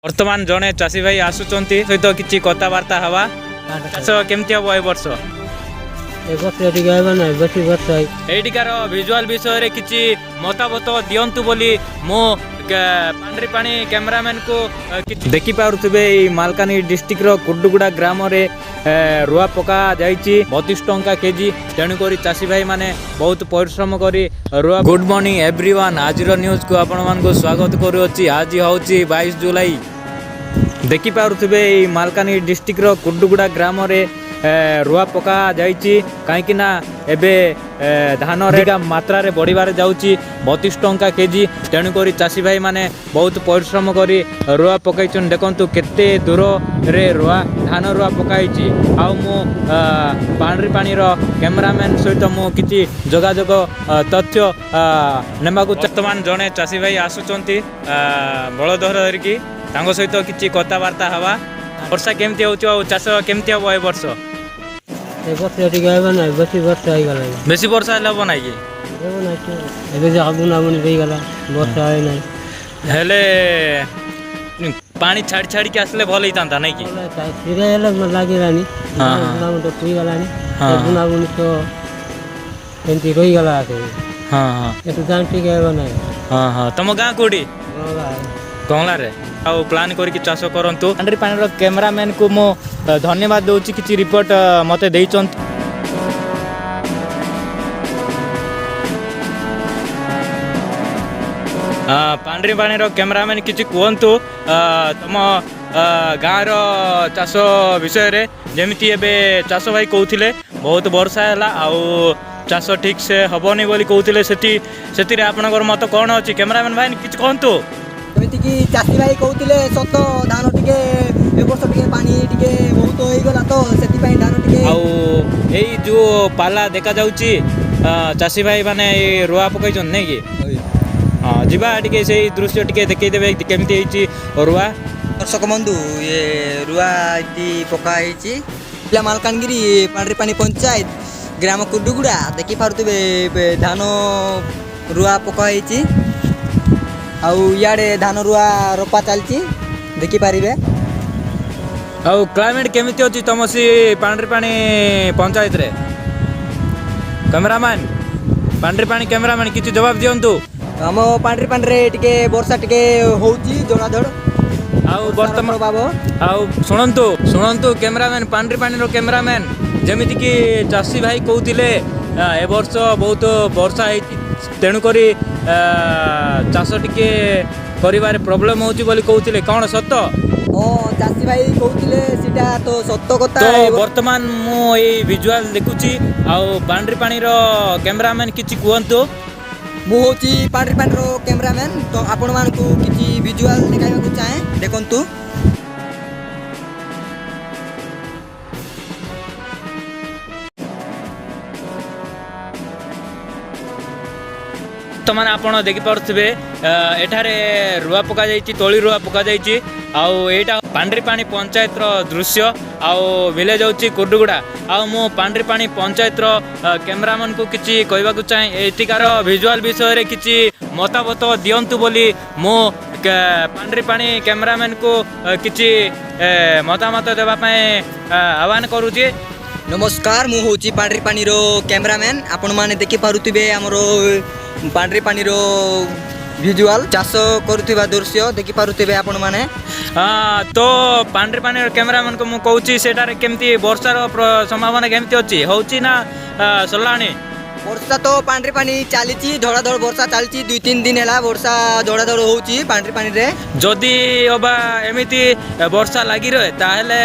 ବର୍ତ୍ତମାନ ଜଣେ ଚାଷୀ ଭାଇ ଆସୁଛନ୍ତି, ସହିତ କିଛି କଥାବାର୍ତ୍ତା ହେବା। ଚାଷ କେମିତି ହବ ଏ ବର୍ଷ? ଏ ବର୍ଷ ଟିକେ ହେବ ନାହିଁ, ବେଶୀ ବର୍ଷା। ଏଇଠିକାର ଭିଜୁଆଲ ବିଷୟରେ କିଛି ମତାମତ ଦିଅନ୍ତୁ ବୋଲି ମୁଁ ପାଣ୍ଡ୍ରିପାଣି କ୍ୟାମେରାମ୍ୟାନକୁ କିଛି। ଦେଖିପାରୁଥିବେ, ଏଇ ମାଲକାନଗିରି ଡିଷ୍ଟ୍ରିକ୍ଟର କୁଡୁଗୁଡ଼ା ଗ୍ରାମରେ ରୁଆ ପକା ଯାଇଛି 32 ଟଙ୍କା କେଜି। ତେଣୁକରି ଚାଷୀ ଭାଇମାନେ ବହୁତ ପରିଶ୍ରମ କରି ରୁଆ। ଗୁଡ୍ ମର୍ଣ୍ଣିଂ ଏଭ୍ରିୱାନ୍, ଆଜିର ନ୍ୟୁଜ୍କୁ ଆପଣମାନଙ୍କୁ ସ୍ୱାଗତ କରୁଅଛି। ଆଜି ହେଉଛି 22 ଜୁଲାଇ। ଦେଖିପାରୁଥିବେ, ଏଇ ମାଲକାନଗିରି ଡିଷ୍ଟ୍ରିକ୍ଟର କୁଡୁଗୁଡ଼ା ଗ୍ରାମରେ ରୁଆ ପକା ଯାଇଛି, କାହିଁକି ନା ଏବେ ଧାନ ରେଟ୍ ମାତ୍ରାରେ ବଢ଼ିବାରେ ଯାଉଛି, 32 ଟଙ୍କା କେଜି। ତେଣୁକରି ଚାଷୀ ଭାଇମାନେ ବହୁତ ପରିଶ୍ରମ କରି ରୁଆ ପକାଇଛନ୍ତି। ଦେଖନ୍ତୁ କେତେ ଦୂରରେ ରୁଆ, ଧାନ ରୁଆ ପକାଇଛି। ଆଉ ମୁଁ ପାଣ୍ଡ୍ରିପାଣିର କ୍ୟାମେରାମ୍ୟାନ୍ ସହିତ ମୁଁ କିଛି ଯୋଗାଯୋଗ ତଥ୍ୟ ନେବାକୁ। ବର୍ତ୍ତମାନ ଜଣେ ଚାଷୀ ଭାଇ ଆସୁଛନ୍ତି ବଳଦ ଧରିକି, ତାଙ୍କ ସହିତ କିଛି କଥାବାର୍ତ୍ତା ହେବା। ବର୍ଷା କେମିତି ହେଉଛି ଆଉ ଚାଷ କେମିତି ହେବ ଏ ବର୍ଷ? ଏ ବର୍ଷ ଟିକେ ହେବ ନାହିଁ, ବେଶୀ ବର୍ଷା ହେଇଗଲାଣି। ବେଶୀ ବର୍ଷା ହେଲେ ହେବ ନାହିଁ କି? ହେବ ନାହିଁ ତ। ଏବେ ଯାହା ବୁଣାବୁଣି ହେଇଗଲା, ବର୍ଷା ହେଇନାହିଁ। ହେଲେ ପାଣି ଛାଡ଼ି ଛାଡ଼ିକି ଆସିଲେ ଭଲ ହେଇଥାନ୍ତା, ନାଇଁ କି? ସିରେ ହେଲେ ଲାଗିଲାନି। ହଁ, ହଁ। ବୁଣାବୁଣି ତ ହେଇଗଲାଣି। ବୁଣାବୁଣି ତ ଏମିତି ରହିଗଲା ସେ। ହଁ ହଁ ଏଠୁ ଧାନ ଟିକେ ହେବ ନାହିଁ। ହଁ ହଁ, ତମ ଗାଁ କୋଉଠି? କମଳାରେ। ଆଉ ପ୍ଲାନ୍ କରିକି ଚାଷ କରନ୍ତୁ। ପାଣିର କ୍ୟାମେରାମ୍ୟାନକୁ ମୁଁ ଧନ୍ୟବାଦ ଦେଉଛି, କିଛି ରିପୋର୍ଟ ମୋତେ ଦେଇଛନ୍ତି। ପାଣ୍ଡ୍ରି ପାଣିର କ୍ୟାମେରାମ୍ୟାନ୍, କିଛି କୁହନ୍ତୁ ତମ ଗାଁର ଚାଷ ବିଷୟରେ। ଯେମିତି ଏବେ ଚାଷ ଭାଇ କହୁଥିଲେ ବହୁତ ବର୍ଷା ହେଲା ଆଉ ଚାଷ ଠିକ୍ ସେ ହେବନି ବୋଲି କହୁଥିଲେ, ସେଥିରେ ଆପଣଙ୍କର ମତ କ'ଣ ଅଛି? କ୍ୟାମେରାମ୍ୟାନ୍ ଭାଇ, କିଛି କୁହନ୍ତୁ। ଯେମିତିକି ଚାଷୀ ଭାଇ କହୁଥିଲେ ସତ, ଧାନ ଟିକେ ଏ ବର୍ଷ ଟିକେ ପାଣି ଟିକେ ବହୁତ ହେଇଗଲା ତ ସେଥିପାଇଁ ଧାନ ଟିକେ ଆଉ ଏଇ ଯେଉଁ ପାଲା ଦେଖାଯାଉଛି, ଚାଷୀ ଭାଇ ମାନେ ଏଇ ରୁଆ ପକାଇଛନ୍ତି, ନାଇଁ କି? ହଁ, ଯିବା ଟିକେ, ସେଇ ଦୃଶ୍ୟ ଟିକେ ଦେଖେଇଦେବେ କେମିତି ହେଇଛି ରୁଆ। ଦର୍ଶକ ବନ୍ଧୁ, ଇଏ ରୁଆ ଏଠି ପକା ହେଇଛି। ଜିଲ୍ଲା ମାଲକାନଗିରି, ପାଣ୍ଡ୍ରିପାଣି ପଞ୍ଚାୟତ, ଗ୍ରାମ କୁଡୁଗୁଡ଼ା। ଦେଖିପାରୁଥିବେ, ଏବେ ଧାନ ରୁଆ ପକା ହେଇଛି ଆଉ ଇଆଡ଼େ ଧାନ ରୁଆ ରୋପା ଚାଲିଛି, ଦେଖିପାରିବେ। ଆଉ କ୍ଲାଇମେଟ୍ କେମିତି ଅଛି ତମ ସେ ପାଣ୍ଡ୍ରିପାଣି ପଞ୍ଚାୟତରେ? କ୍ୟାମେରାମ୍ୟାନ୍, ପାଣ୍ଡ୍ରିପାଣି କ୍ୟାମେରାମ୍ୟାନ୍, କିଛି ଜବାବ ଦିଅନ୍ତୁ। ଆମ ପାଣ୍ଡ୍ରିପାଣିରେ ଟିକେ ବର୍ଷା ଟିକେ ହଉଛି ଜଣାଧଡ଼। ଆଉ ବର୍ତ୍ତମାନ ପ୍ରଭାବ। ଆଉ ଶୁଣନ୍ତୁ ଶୁଣନ୍ତୁ କ୍ୟାମେରାମ୍ୟାନ୍, ପାଣ୍ଡ୍ରିପାଣିର କ୍ୟାମେରାମ୍ୟାନ୍, ଯେମିତିକି ଚାଷୀ ଭାଇ କହୁଥିଲେ ଏ ବର୍ଷ ବହୁତ ବର୍ଷା ହେଇଛି, ତେଣୁକରି ଚାଷ ଟିକେ କରିବାରେ ପ୍ରୋବ୍ଲେମ୍ ହେଉଛି ବୋଲି କହୁଥିଲେ, କ'ଣ ସତ? ହଁ, ଚାଷୀ ଭାଇ କହୁଥିଲେ ସେଟା ତ ସତ କଥା। ତ ବର୍ତ୍ତମାନ ମୁଁ ଏଇ ଭିଜୁଆଲ ଦେଖୁଛି। ଆଉ ପାଣ୍ଡ୍ରିପାଣିର କ୍ୟାମେରାମ୍ୟାନ୍, କିଛି କୁହନ୍ତୁ। ମୁଁ ହେଉଛି ପାଣ୍ଡ୍ରିପାଣିର କ୍ୟାମେରାମ୍ୟାନ୍, ତ ଆପଣମାନଙ୍କୁ କିଛି ଭିଜୁଆଲ ଦେଖାଇବାକୁ ଚାହେଁ, ଦେଖନ୍ତୁ। ବର୍ତ୍ତମାନ ଆପଣ ଦେଖିପାରୁଥିବେ, ଏଠାରେ ରୁଆ ପକାଯାଇଛି, ତଳି ରୁଆ ପକାଯାଇଛି। ଆଉ ଏଇଟା ପାଣ୍ଡ୍ରିପାଣି ପଞ୍ଚାୟତର ଦୃଶ୍ୟ ଆଉ ଭିଲେଜ ହେଉଛି କୁଡୁଗୁଡ଼ା। ଆଉ ମୁଁ ପାଣ୍ଡ୍ରିପାଣି ପଞ୍ଚାୟତର କ୍ୟାମେରାମ୍ୟାନକୁ କିଛି କହିବାକୁ ଚାହେଁ, ଏଠିକାର ଭିଜୁଆଲ ବିଷୟରେ କିଛି ମତାମତ ଦିଅନ୍ତୁ ବୋଲି ମୁଁ ପାଣ୍ଡ୍ରିପାଣି କ୍ୟାମେରାମ୍ୟାନକୁ କିଛି ମତାମତ ଦେବା ପାଇଁ ଆହ୍ୱାନ କରୁଛି। ନମସ୍କାର, ମୁଁ ହେଉଛି ପାଣ୍ଡ୍ରିପାଣିର କ୍ୟାମେରାମ୍ୟାନ୍। ଆପଣମାନେ ଦେଖିପାରୁଥିବେ ଆମର ପାଣ୍ଡ୍ରିପାଣିର ଭିଜୁଆଲ, ଚାଷ କରୁଥିବା ଦୃଶ୍ୟ ଦେଖିପାରୁଥିବେ ଆପଣମାନେ। ତ ପାଣ୍ଡ୍ରିପାଣିର କ୍ୟାମେରାମ୍ୟାନକୁ ମୁଁ କହୁଛି, ସେଠାରେ କେମିତି ବର୍ଷାର ସମ୍ଭାବନା କେମିତି ଅଛି, ହେଉଛି ନା ସରିଲାଣି? ବର୍ଷା ତ ପାଣ୍ଡ୍ରିପାଣି ଚାଲିଛି, ଧଡ଼ାଧଡ଼ ବର୍ଷା ଚାଲିଛି। 2-3 ଦିନ ହେଲା ବର୍ଷା ଧଡ଼ାଧଡ଼ ହେଉଛି ପାଣ୍ଡ୍ରିପାଣିରେ। ଯଦି ଅବା ଏମିତି ବର୍ଷା ଲାଗି ରହେ, ତାହେଲେ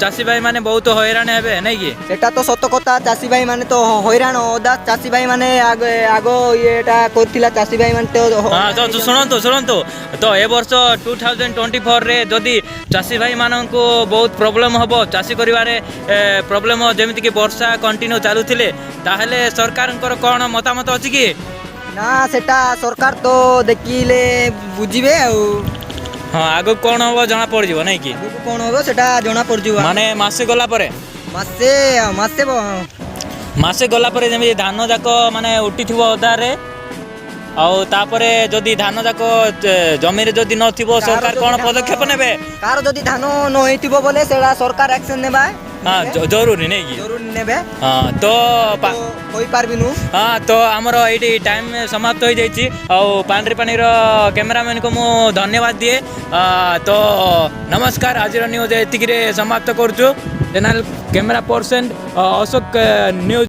ଚାଷୀ ଭାଇମାନେ ବହୁତ ହଇରାଣ ହେବେ, ନାଇଁ କି? ସେଟା ତ ସତ କଥା, ଚାଷୀ ଭାଇ ମାନେ ତ ହଇରାଣ। ଅଦା ଚାଷୀ ଭାଇ ମାନେ ଆଗ ଆଗ ଇଏଟା କରିଥିଲା, ଚାଷୀ ଭାଇ ମାନେ ତ ହଁ, ତ ଶୁଣନ୍ତୁ ଶୁଣନ୍ତୁ, ତ ଏ ବର୍ଷ 2024ରେ ଯଦି ଚାଷୀ ଭାଇମାନଙ୍କୁ ବହୁତ ପ୍ରୋବ୍ଲେମ୍ ହେବ, ଚାଷୀ କରିବାରେ ପ୍ରୋବ୍ଲେମ୍, ଯେମିତିକି ବର୍ଷା କଣ୍ଟିନ୍ୟୁ ଚାଲୁଥିଲେ, ତାହେଲେ ସରକାରଙ୍କର କ'ଣ ମତାମତ ଅଛି କି? ନା, ସେଟା ସରକାର ତ ଦେଖିଲେ ବୁଝିବେ ଆଉ। ହଁ, ଆଗକୁ କ'ଣ ହବ ଜଣା ପଡ଼ିଯିବ, ନାଇଁ କି? ଆଗକୁ କ'ଣ ହବ ସେଟା ଜଣା ପଡ଼ିଯିବ। ମାନେ ମାସେ ଗଲା ପରେ। ମାସେ ମାସେ ମାସେ ଗଲା ପରେ ଯେମିତି ଧାନ ଯାକ ମାନେ ଉଠିଥିବ ଅଦାରେ। ଆଉ ତାପରେ ଯଦି ଧାନ ଯାକ ଜମିରେ ଯଦି ନଥିବ, ସରକାର କ'ଣ ପଦକ୍ଷେପ ନେବେ? କାହାର ଯଦି ଧାନ ନ ହେଇଥିବ ବୋଲେ ସେଟା ସରକାର ଆକ୍ସନ ନେବା। ହଁ, ଜରୁରୀ ନାଇଁ କି? ଜରୁରୀ ନେବେ। ହଁ, ତ କହିପାରିବିନୁ। ହଁ, ତ ଆମର ଏଇଠି ଟାଇମ୍ ସମାପ୍ତ ହୋଇଯାଇଛି ଆଉ ପାଣ୍ଡ୍ରିପାଣିର କ୍ୟାମେରାମ୍ୟାନକୁ ମୁଁ ଧନ୍ୟବାଦ ଦିଏ। ତ ନମସ୍କାର, ଆଜିର ନ୍ୟୁଜ୍ ଏତିକିରେ ସମାପ୍ତ କରୁଛୁ। Channel camera person Ashok news.